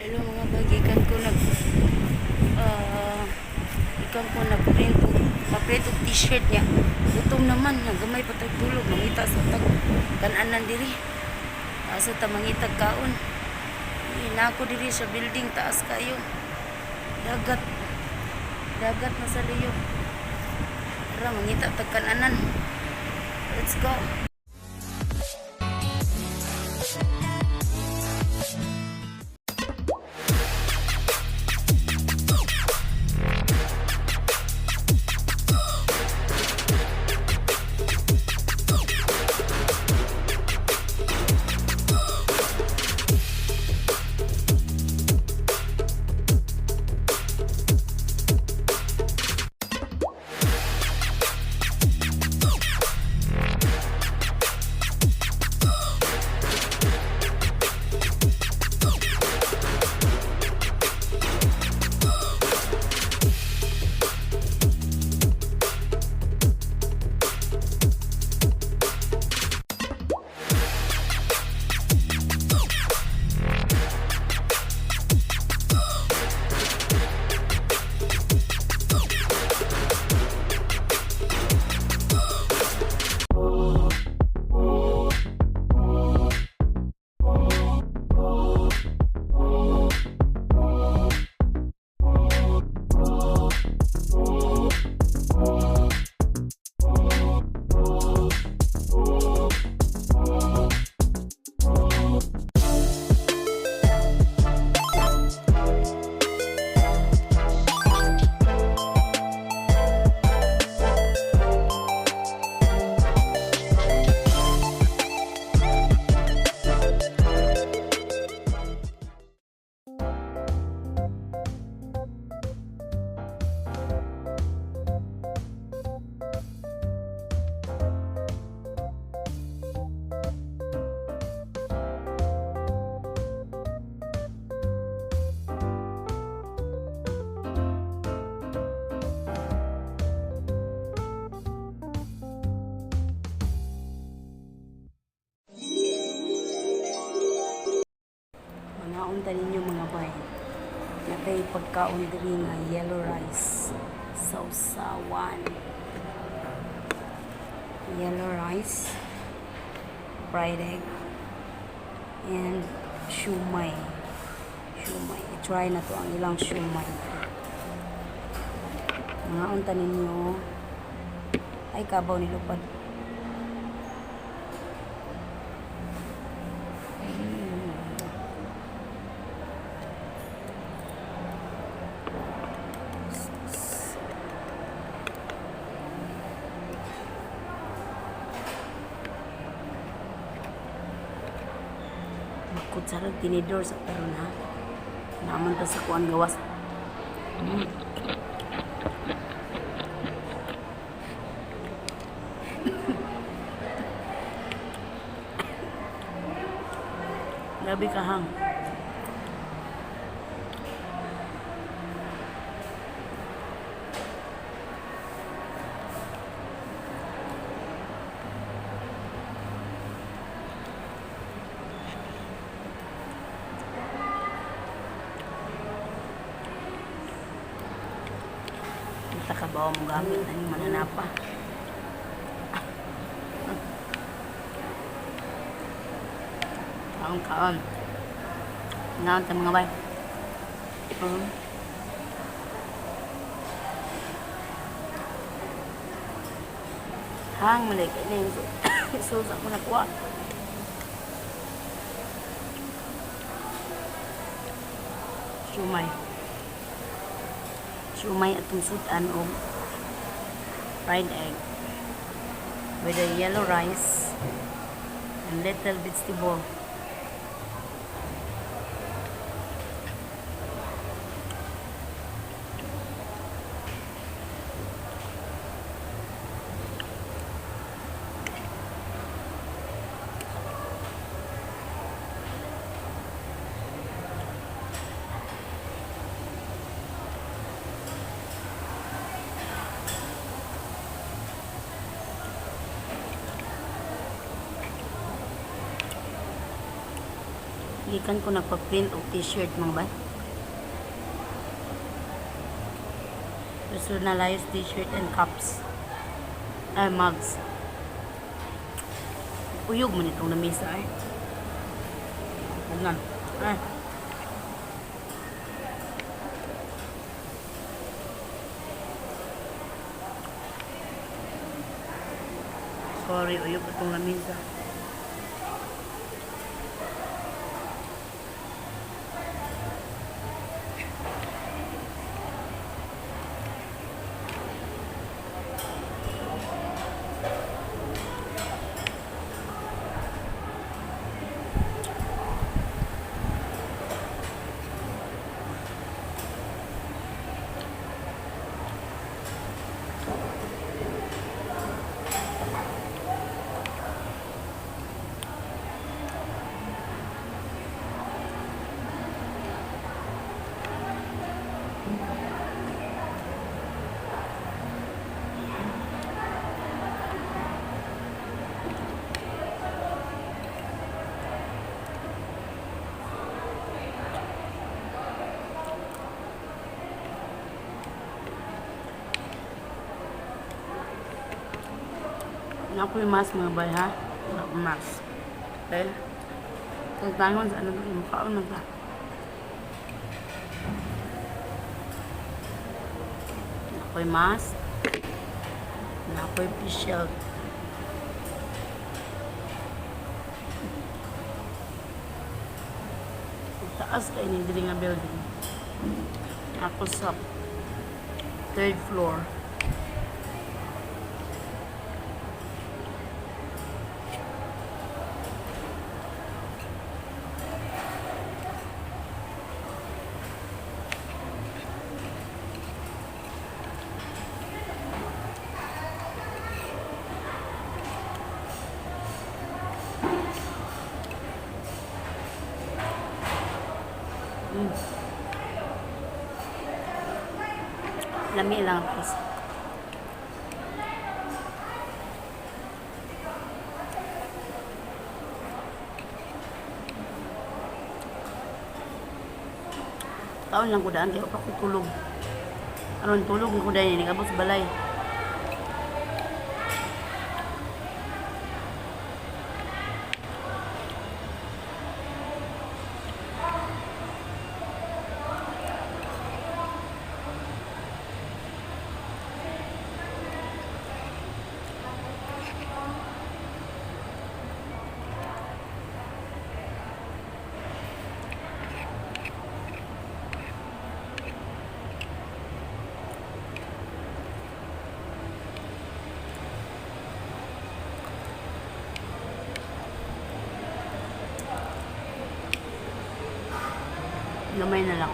Hello, mga bay, gikan ko nag-print og pa-print og t-shirt niya. Gutom naman, nagamay pa tag tulog, mangita sa tag kananan diri. Asa ta mangitag kaon. Eh, nako diri sa building, taas kayo. Dagat. Dagat na sa liyo. Tara, mangita tag kananan. Let's go. Mangaon ta ninyo, mga bay. Natay pagkaon diri nga yellow rice. Sausawan. Yellow rice, fried egg, and siomai. Siomai. I-try nato ang ilang siomai. Mangaon ta ninyo. Ay, kabaw ni lupad. Sus. Magkutsarag tinidor sa karon ha. Naman ta sa kuan gawas. Grabe kahang. Kita ka ba mo gamit ani mananapa? Kaon kaon. Ngaon ta, mga bay. Hang malay kay ning sauce ako nakuha. Siomai. Siomai atong sudan og fried egg with a yellow rice and little vegetable. Gikan ko nagpa-print og t-shirt, mga bay. Personalized t-shirt and cups. Ay, mugs. Uyog man itong lamisa eh. Huwag. Ay. Sorry, uyog itong lamisa. Naa ko'y mask, mga bay, ha? Wala akong mask. Okay? Kung tangon sa ano, mukhaon na ba? Naa ko'y mask. Naa ko'y face shield. Taas kay ni diri nga building. Ako sa third floor. Lami lang ang rice. Kaon lang ko daan kay pa ko tulog. Aron tulog ko dahil ningabot sa balay. Gamay na lang.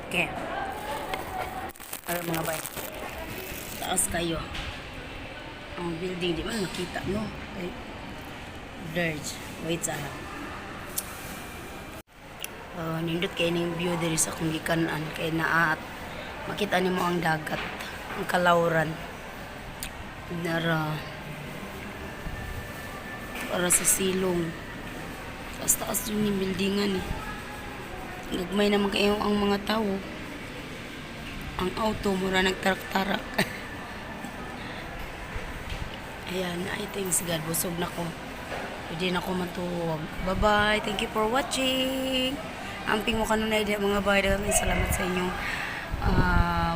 Okay. Ara, mga bay. Taas kayo. Ang building di man makita, no? Kay blurred. Wait sa. Nindot kay ning view diri sa akong gikanan kay naa at makita nimo ang dagat, ang kalawran. Nara para sa silong. Taas taas yun yung buildingan eh. Gagmay naman kayo ang mga tao. Ang auto mura nagtarak-tarak. Ayan, I thanks God. Busog na ko. Pwede na ko matuwag. Bye-bye. Thank you for watching. Amping mo kanunay diha, mga bay. Daghang salamat sa inyong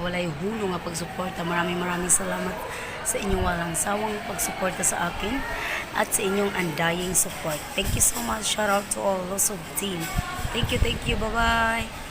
walay hulong nga pagsuporta. Maraming maraming salamat sa inyong walang sawang pagsuporta sa akin at sa inyong undying support. Thank you so much. Shout out to all Losog team. Thank you, thank you. Bye-bye.